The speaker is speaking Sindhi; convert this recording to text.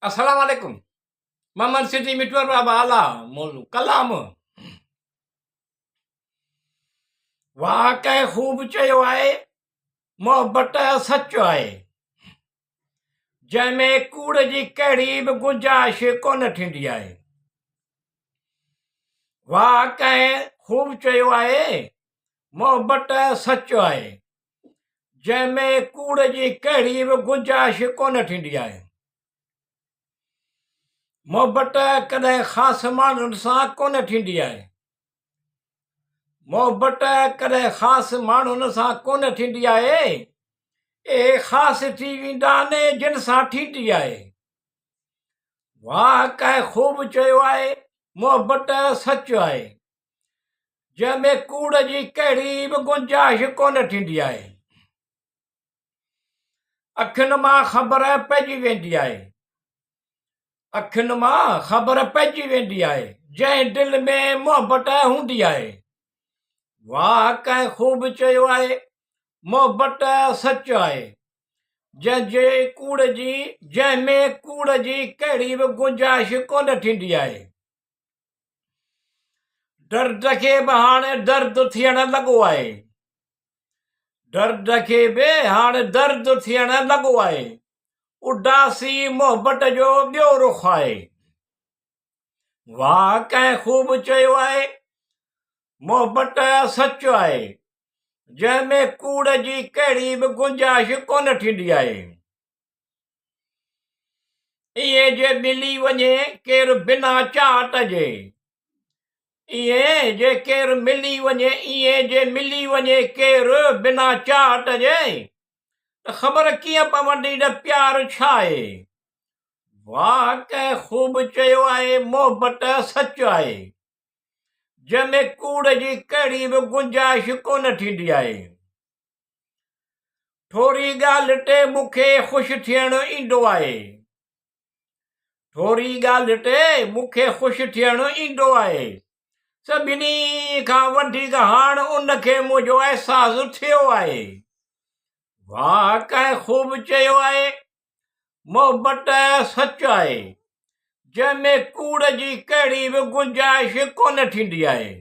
السلام عليڪم محمد سٽي مٺور بابا اعليٰ مولو ڪلام واهه ڪنهن خوب چيو آهي محبت سچ آهي جنهن ۾ ڪوڙ جي ڪهڙي به گنجائش ڪونه ٿيندي آهي واهه ڪنهن خوب چيو آهي محبت سچ آهي جنهن ۾ ڪوڙ جي ڪهڙي به گنجائش ڪونه ٿيندي آهي. محبت ڪڏهن خاص ماڻهن سان ڪونه ٿيندي آهي. محبت ڪڏهن خاص ماڻهن سان ڪونه ٿيندي آهي. اهي خاص ٿي ويندا آهن جن سان ٿيندي آهي. واهه ڪنهن خوب چيو آهي محبت سچ آهي. جنهن ۾ ڪوڙ جي ڪهڙي به گنجائش ڪونه ٿيندي آهي. اکين مان خبر پئجي ويندي آهي. اکين مان خبر پئجي ويندي آهي، جنهن دل ۾ محبت هوندي آهي. واهه ڪنهن خوب چيو آهي، محبت سچ آهي، جنهن جي ڪوڙ جي جنهن ۾ ڪوڙ جي ڪهڙي به گنجائش ڪونه ٿيندي آهي. درد کي به هاڻي درد ٿيڻ لڳو آهي. درد کي به هاڻي درد ٿيڻ لڳو آهي. اداسي محبت جو ٻيو رخ آهي. واهه ڪنهن خوب چيو آهي، محبت سچ آهي، جنهن ۾ ڪوڙ جي ڪهڙي به گنجائش ڪونه ٿيندي آهي. ائين جي ملي وڃي ڪير بنا چاهت جي. ائين جي ڪير ملي وڃي ائين جي ملي وڃي ڪير بنا چاهت جي ته خبر ڪيئن پوندي ته پيار ڇا آهي. واهه ڪنهن خوب چيو آهي محبت سچ آهي جنهن ۾ ڪوڙ جي ڪهڙي به گنجائش ڪونه ٿيندي آهي. ٿوري ڳالهه تي مون کي خوش ٿيڻ ايندو آهي. ٿوري ڳالهه تي مون کي خوش ٿيڻ ايندو آهي. سڀني کان وڌيڪ هاڻ ان کي منهنجو احساس ٿيو آهي. واهه ڪنهن خوب چيو آهي، محبت سچ آهي، جنهن ۾ ڪوڙ جي ڪهڙي به گنجائش ڪونه ٿيندي آهي.